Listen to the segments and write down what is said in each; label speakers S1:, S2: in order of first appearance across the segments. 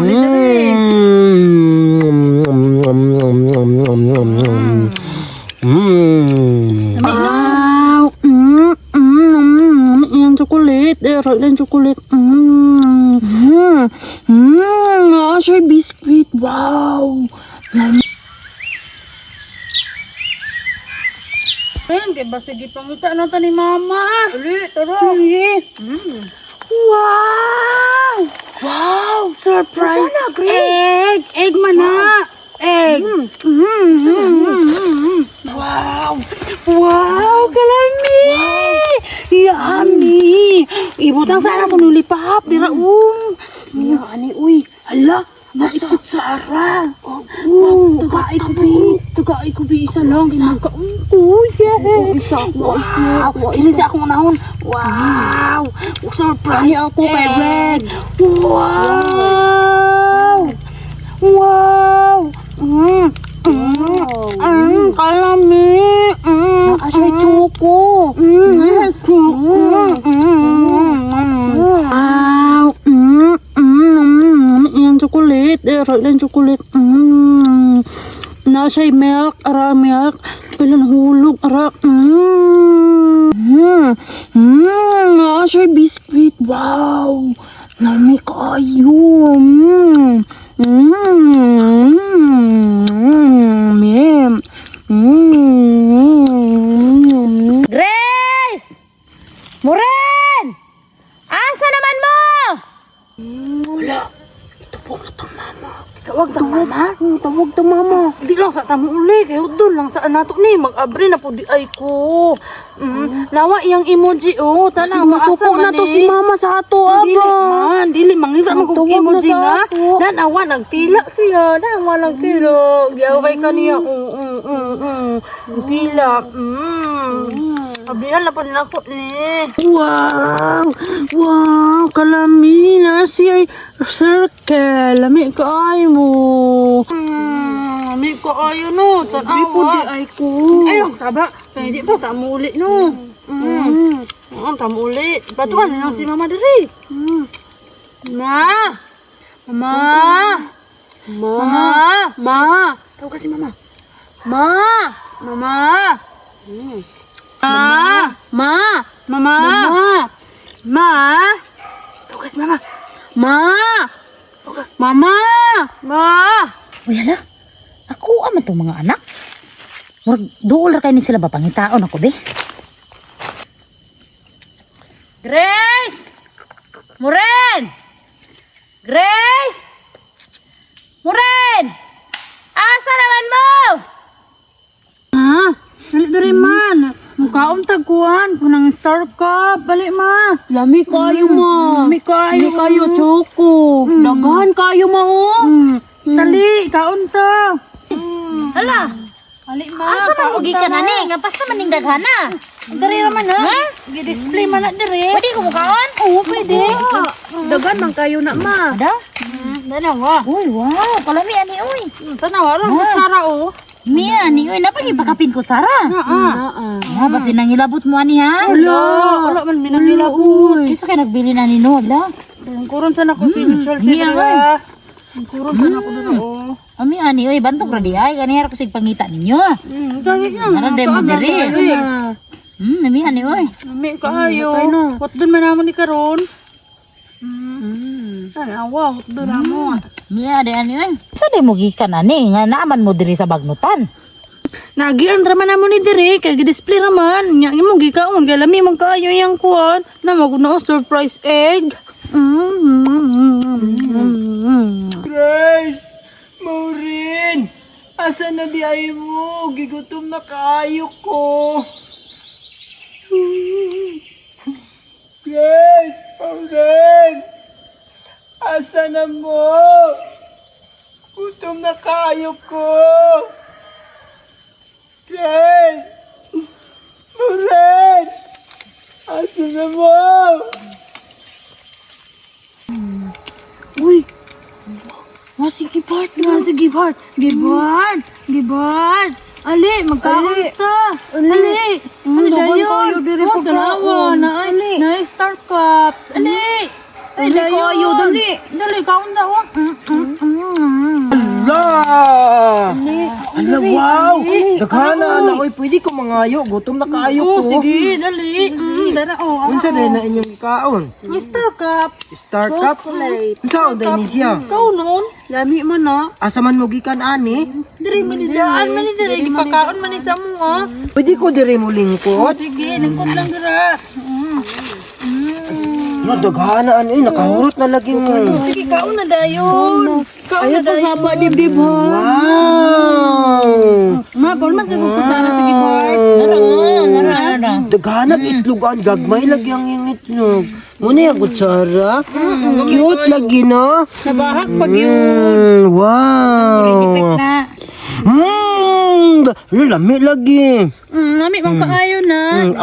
S1: mo diri. Wow! Yung chocolate. Eh, right lang chocolate. Siya biscuit. Wow! Ayun, kay ba sige pangita na ta ni mama. Uli, tara. Sige. Wow! Wow! Surprise!
S2: Sana, Grace?
S1: Egg! Egg man na! Egg! Wow! Wow! Kalami! Yummy! Ibutang sana kung nulipap. Dira, Ani, uy. Hala! Naikot sa ara. Oh, tagay ko bi. Tagay ko bi isa lang. Magkaungko. Yeah. Wow. Ini sa akong unahon. Wow. Surprise.
S2: Ani ako kay
S1: Red. Wow. Wow. Kalami.
S2: Naa siya choco.
S1: Wow. Yung chocolate. Eh, right lang chocolate. Na siya milk. Ara, milk. Kailan hulog. Ara. Na siya biscuit. Wow. Lami kayo. Mm.
S2: Grace! Muren! Asa naman mo?
S1: Tawag ta mama. Tawag ta mama. Di lang sa tamo uli kay doon lang sa nato ni mag-abre na po di ay ko. Nawa iyang emoji oh, tanaw
S2: Masuko na to si mama sa ato
S1: Dili
S2: aba.
S1: man, dili mangita man kog
S2: Tawag na
S1: emoji
S2: sa
S1: nga.
S2: ato.
S1: Danawa nagtila siya, danawa nagtila. Giaway ka niya. Tila. Abrihan na po nako ni. Wow! Wow! Kalami na siya circle. Lami kaayo mo. Lami kaayo no.
S2: Di po di
S1: Tanawa.
S2: ay ko.
S1: Ay, ang taba. Kaya di pa, tamo uli no. Oo, tamo uli. Batuan na lang si Mama diri. Ma! Mama!
S2: Ma.
S1: Mama!
S2: Ma.
S1: Tawag ka si Mama.
S2: Ma.
S1: Mama! Ma!
S2: Ma.
S1: Mama!
S2: Mama.
S1: Ma! Tawag ka si Mama.
S2: Ma. Mama.
S1: Ma!
S3: Uy, hala. Ako aman tong mga anak. Murag duol ra kay ni sila ba pangitaon ako be.
S2: Grace! Muren! Grace! Muren! Asa naman mo?
S1: Ha? Dali diri man. Mukaon tagkuan kunang star cup. Bali ma.
S2: Lami kayo ma.
S1: Lami kaayo.
S2: Lami kayo choco. Daghan kayo ma oh.
S1: Dali, kaon ta.
S3: Hala,
S1: Ali ma.
S3: asa man mo
S1: kaon ta,
S3: gikan
S1: ma.
S3: ani? Nga pasta man ning daghana.
S1: Diri ra man ha. Gi-display man na diri.
S3: Pwede ko mukaon?
S1: Oo, pwede. Dagan man kayo na ma.
S3: Ada?
S1: Tanawa.
S3: Uy, wow, kalami ani uy.
S1: Tanawa ra kutsara oh.
S3: Miya ani uy, napagi pakapin ko sara.
S1: Oo.
S3: Ha, basin nang ilabot mo ani ha.
S1: Wala, wala man minangilabot.
S3: Kisa kay nagbili na ni no, hala.
S1: Kuron sa nako si Michelle si
S3: Miya,
S1: dira. Kuron sa nako dira oh.
S3: Ami ani uy, bantog ra di ay kani ko sig pangita ninyo.
S1: Gani na.
S3: Naran day mo diri. Nami ani uy.
S1: Ami kaayo. What dun man namo ni karon? Tanawa, what dun namo.
S3: Miya di ani uy. Sa day mo gikan ani nga naaman mo diri sa bagnutan.
S1: Nagian ra man namo ni diri kay gi-display ra man. Nya imo gikaon kay lami man kaayo yang kuan. Na maguna surprise egg.
S4: Grace! Maureen! Asa na di ay mo? Gigutom na kaayo ko. Grace! Maureen! Asa na mo? Gutom na kaayo ko. Grace! Maureen! Asa na mo?
S1: Uy! Nga si Gibart, nga si Gibart. Gibart! Gibart! Ali, magkaon ta. Ali! Ali,
S2: dagan
S1: dayon.
S2: kayo diri
S1: Oh,
S2: pagkaon.
S1: tanawa, na, na star cups. Ali! Ali,
S2: Ali, kayo, dali.
S1: Dali, kaon na. Oh.
S4: Daghana na oy, pwede ko mangayo, gutom na kaayo
S1: Oh,
S4: ko.
S1: sige, dali. Dara oh.
S4: Unsa day na inyong kaon?
S1: Mr. Cup.
S4: Star Cup? Unsa day ni siya?
S1: Ikaw noon. Lami man na.
S4: Asa man mo gikan ani?
S1: Diri man daan man ni diri gipakaon man ni sa mo ah.
S4: Pwede ko diri mo lingkod.
S1: Sige, lingkod lang dira.
S4: No, daghana ani, nakahurot na lagi mo.
S1: Sige, kaon na dayon. Kaon na dayon. Saba dibdib ha.
S4: Wow!
S1: Ma, paul mas nagkukusara sige Bart.
S3: Nara, nara, nara.
S4: Daghana itlogan, gagmay lagi ang iyong itlog. Muna yung kutsara. Cute lagi no?
S1: Nabahak pag yun.
S4: Wow!
S3: Effect na.
S4: Ano, lami lagi.
S1: Nami man kaayo na.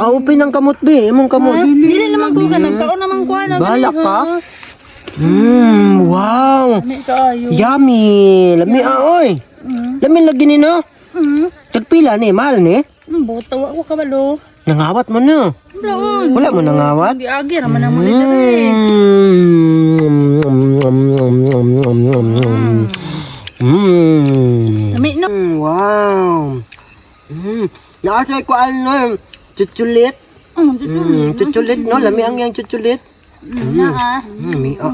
S4: Open ang kamot be, imong kamot.
S1: Dili naman ko ka nagkaon naman ko na.
S4: Balak ka? Wow.
S1: Lami kaayo.
S4: Yummy. Lami ah, oy. Lami lagi ni no? Tagpila ni, mahal ni.
S1: Buta wa ko kabalo.
S4: Nangawat mo no.
S1: Wala.
S4: Wala mo nangawat?
S1: Giagi ra man namo diri. Lami no.
S4: Wow. Naasay ko ano, chuchulit. Chuchulit no, lami ang yang chuchulit.
S1: Na ah.
S4: Mi ah.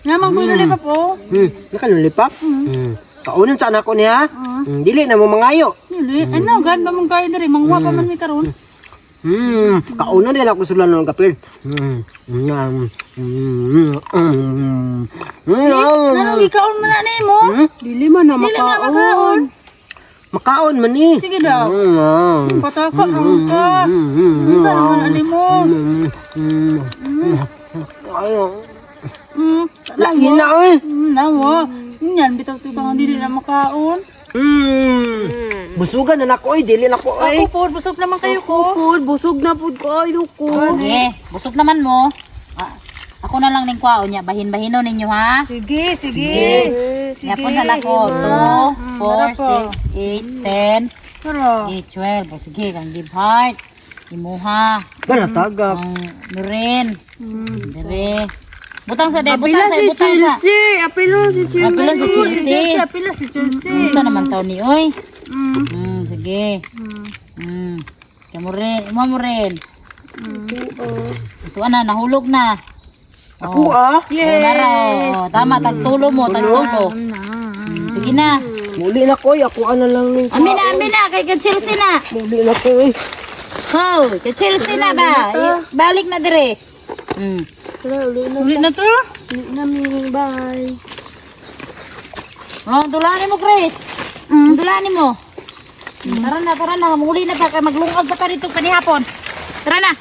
S1: Naman ko lulipap oh.
S4: Nakalulipap. Kaunon sa anak ko niya. Dili na mo mangayo.
S1: Dili, ano gan ba mong kayo diri mangwa pa man mi karon.
S4: Kaunon din ako sila ng kapil. Mm. Mm. Mm. Mm.
S1: Ano gikaon man na nimo? Dili man na makaon.
S4: Makaon man ni.
S1: Sige daw. Pataka ang ka. Unsa naman ani mo?
S4: Ayo.
S1: Lagi
S4: Lagi na oy.
S1: Nawa. Yan bitaw to kang dili na makaon.
S4: Busugan na nako oy, dili na ko oy.
S1: Ako po, busog naman kayo ko.
S2: Pud, busog na pud kaayo ko.
S3: Sige, busog naman mo. Ah, ako na lang ning kwaon niya. Bahin-bahino ninyo ha.
S1: Sige, sige.
S3: Sige. Yapon sa lako. 2, 4, 6, 8, 10,
S1: Tara.
S3: 8, 12. O, sige, kang give heart. Imuha.
S4: Kana tagap.
S3: Ang nurin. Dire. Butang sa de, butang sa, butang sa.
S2: Apila si Chelsea.
S3: Apila si Chelsea.
S1: Apila si Chelsea.
S3: Unsa naman taon ni oy? Sige. Kamurin, imo mo rin. Ito ana nahulog na.
S4: Ako ah.
S3: Yeah. Nara, oh. Tama, tagtulo mo, tagtulo. Sige na.
S4: Muli na ko oy, ako ana lang ning.
S3: Amin na, kay kay Chelsea na.
S4: Muli na ko oy.
S3: Ho, kay Chelsea na ba? Balik na dire.
S1: Uli na to.
S2: Uli na mi, bye.
S3: Oh, dulani mo, Grace. Dulani mo. Tara na, tara na. Muli na ta kay maglungag pa ta dito kanihapon. Tara na.